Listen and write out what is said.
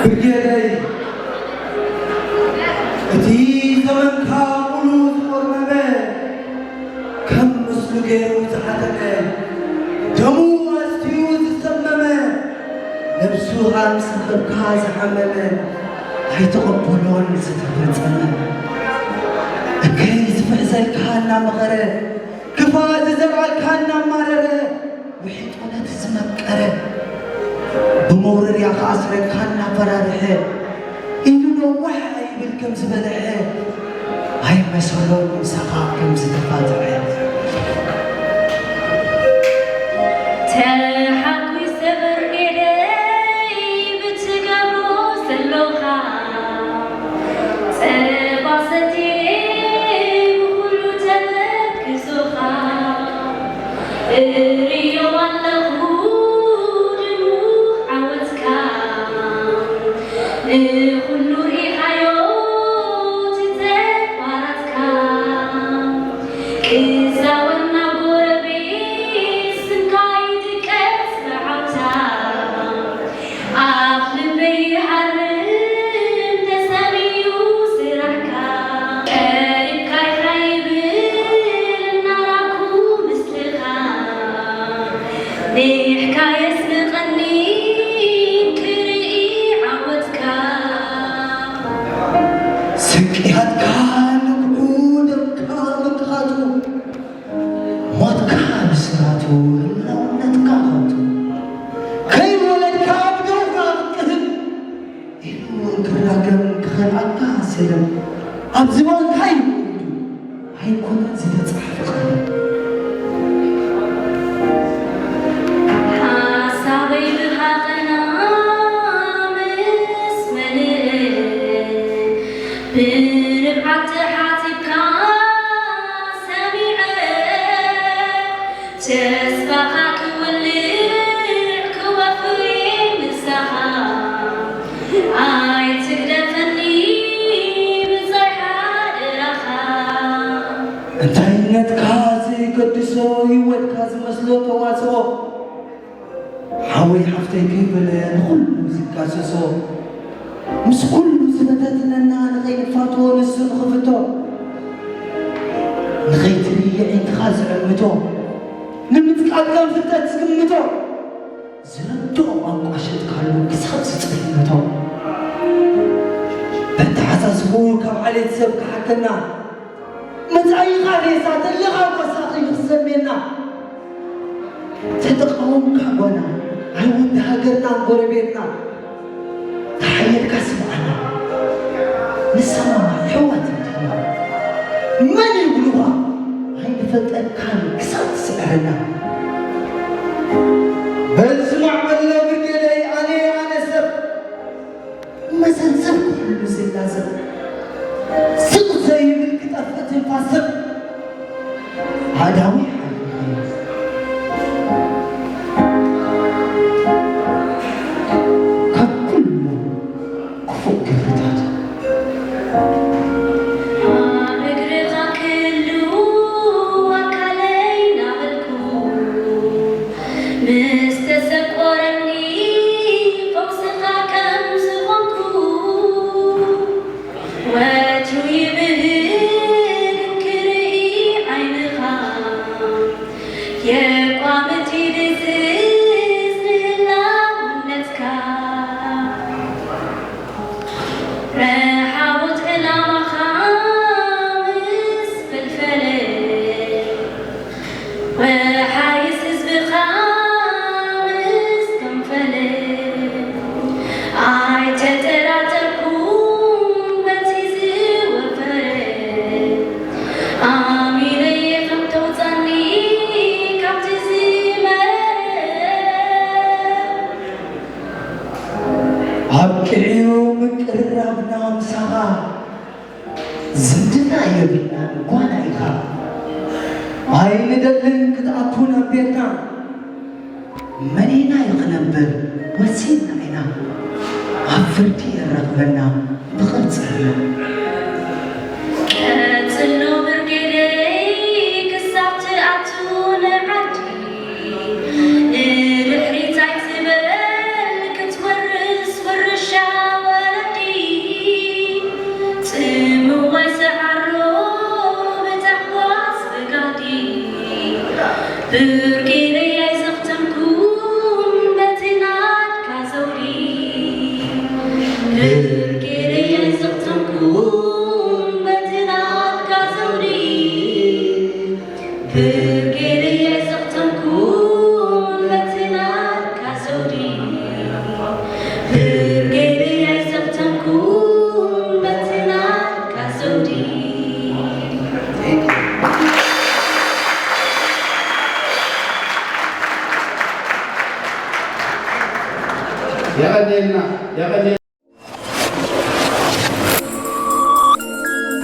ብርጌደይ፣ እቲ ዘመንካ ሙሉ ዝቖርመመ፣ ከም ምስሉ ገይሩ ዝሓተተ፣ ደሙ ኣስትዩ ዝሰመመ፣ ነብሱ ኣንስኽብካ ዝሓመመ፣ ኣይተቐበሎን ዝተፈጸመ። እከይ ዝፍሕዘልካ እናመኸረ፣ ክፋእ ዝዘርኣልካ እናማረረ፣ ውሒጥ እውነት ዝመቀረ፣ ብመውረርያ ክኣስረካ እናፈራርሐ፣ ኢሉ ነዋሕ ኣይብል ከም ዝበልሐ፣ ኣይመሰሎን ምሳኻ ከም ዝተፋትሐ። ተሓጒሰ ብርጌደይ ብትገብሮ ዘሎኻ፣ ጸባ ሰትየ ብኹሉ ተመርክዞኻ፣ እርእዮ ኣለኹ ድሙቕ ዓወትካ፣ ንኹሉ ርኢኻዮ እቲ ተግባራትካ። ክዛወር ናብ ጎረቤት ስምካ ይድቀስ ብዓውታ። ኣብ ልበይ ይሃርም ተሰምዩ ስራሕካ። ቀሪብካ ኢኻ ይብል እናራኩ ምስልኻ። ኒሕካ የስንቐኒ ክርኢ ዓወትካ። ስቅያትካ ንግሑ ደምካ ምንቅኻቱ፣ ሞትካ ብስራቱ ህላውነትካ ኸቱ። ከይወለድካ ብደውካ ክትቅህም፣ ኢሉ ክራገም ክኸልኣካ ሰለም። ኣብ ዝባንካ እዩ ወሪዱ፣ ኣይኮነን ዝተጻሕፈ ቃል። ሓሳበይ ብሃቐና ምስ መልእ፣ ብንብዓት ተሓጺብካ ሰሚዐ፣ ተስፋኻ ክወልዕ ክወፍር ምሳኻ፣ ኣይትግደፈኒ ብጻይ ሓደራኻ። እንታይነትካ ዘይገድሶ፣ ህይወትካ ዝመስሎ ተዋስኦ፣ ሓወይ ሓፍተይ ከይበለ ንኹሉ ዝጋሰሶ፣ ምስ ኩሉ ዝፈተትነና ንኸይንፋቶ ንሱ ንኽፍቶ፣ ንኸይትርኢ የዒንትኻ ዝዕምቶ፣ ንምጽቃጥ ከም ፍልጠት ዝግምቶ፣ ዝርድኦ ቋንቋ ሸጥካሉ ክሳብ ዝጸልምቶ፣ በተሓሳስብኡ ካብ ዓሌት ሰብ ክሓተና፣ መጻኢኻ ሬሳ ተለኻ ቆሳኺ ክሰሜና። ተተቃወምካ ጓና፣ ኣይወዲ ሃገርና ጎረቤትና። ተሓየልካ ስምዓና፣ ንሰማማዕ ኣሕዋት እንዲና። መን ይብሉኻ ኣይንፈልጠካን ክሳብ ትስዕረና። በል ስማዕ በሎ ብርጌደይ፣ ኣነ ኣነ ሰብ መሰል ሰብ ኩሉ ዝላዘብ፣ ስቕ ዘይብል ክጠፍእ ትንፋስ ሰብ፣ ኣዳዊ ሓይሊ ካብ ኩሉ ክፉእ ግብርታት። ኣብ እግርኻ ክህሉ ኣካለይ ናበልኩ፣ ምስ ተሰቆረኒ ፈውስኻ ከም ዝኾንኩ፣ ወትሩ ይብህግ እንክርኢ ዓይንኻ፣ የቋምት ይድዝዝ ንህላውነትካ። ረሓውት ዕላማኻ ምስ ፈልፈለ፣ ወሓይስ ህዝብኻ ምስ ከንፈለ፣ ኣይተጠራጠርኩን በቲ ዝወፈረ፣ ኣሚነየ ከም ተውጻኒ ካብቲ ዝመረ። ኣብቂዑ ምቅርራብና ምሳኻ፣ ዝምድና የብልናን ጓና ኢኻ። ኣይንደልን ክትኣቱ ናብ ቤትና፣ መኒና እዩ ክነብር ወሲንና ኢና። ኣብ ፍርዲ የራኽበና ብቕርጽ ህልና። ቀጽሎ ብርጌደይ ክሳብ ትኣቱ ንዓዲ፣ ንድሕሪት ኣይትበል ክትወርስ ውርሻ ብርጌደይ ኣይዘኽተምኩን በቲ ናትካ ዘውዲ። ብርጌደይ ኣይዘኽተምኩን በቲ ናትካ ዘውዲ። ብርጌደይ ኣይዘኽተምኩን በቲ ናትካ ዘውዲ። ብርጌደይ ኣይዘኽተምኩን በቲ ናትካ ዘውዲ። የቐንየልና፣ የቐንየልና።